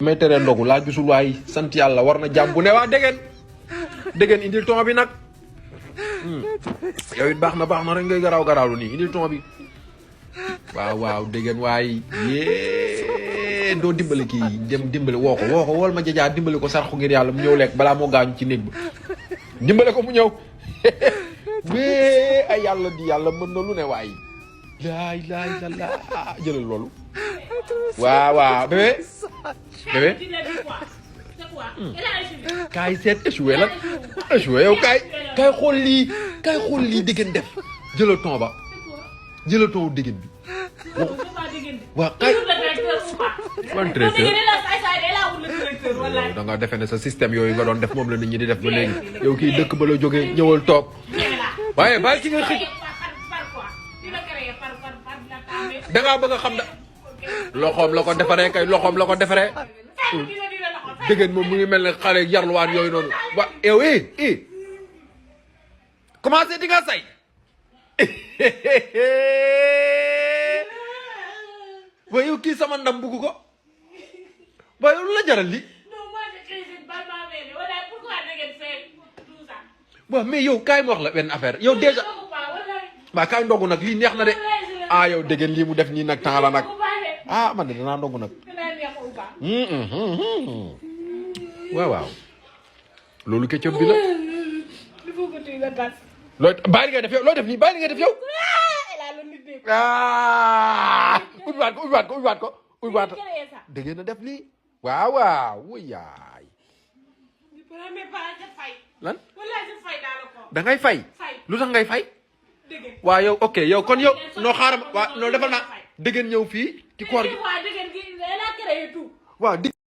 may tere ndogu laa gisul waay sant yàlla war na jàmm bu ne waa dégeen indil ton bi nag yow it baax na rek ngay garaaw nii indil ton bi waaw dégeen waay yee doo dimbali kii dem dimbali woo ko wool ma jajaa dimbali ko sarxu ngir yàlla mu ñëw lekk balaa moo gaañu ci néeg ba dimbale ko mu ñëw wee ay yàlla di yàlla mën na lu ne waay laay la jëlal loolu waaw bébé kaay seet échoué la échoué yow kaay xool lii diggéen def jëlal ton ba jëlal ton diggéen bi waaw kaay man traiteur da nga defe ne sa système yooyu nga doon def moom la nit ñi di def ba léegi yow kii dëkk ba la jógee ñëwal toog waaye bàyyi ci nga xëj dangaa bëgg a xam da loxoom la ko defaree kay loxoom la ko defaree dëggeen moom mu ngi mel ne xale yarluwaan yooyu noonu wa yow commencé di nga say waaye yow kii sama ndam bugg ko waaye lu la jaral li waaw mais yow kaay ma wax la benn affaire yow déjà waaw kaay ndogu nag lii neex na de yow dëggeen lii mu def nii nag temps la nag man de danaa ndogu nag waaw loolu ketchup bi la looy bàyyi li ngay def yow looy def nii bàyyi li ngay def yow ubbiwaat ko dëggeen na def lii waaw wuyaay lan da ngay fay lu tax ngay fay waaw yow ok yow kon yow noo xaaral waaw noo defal naa dëggeen ñëw fii ci koor gi waaw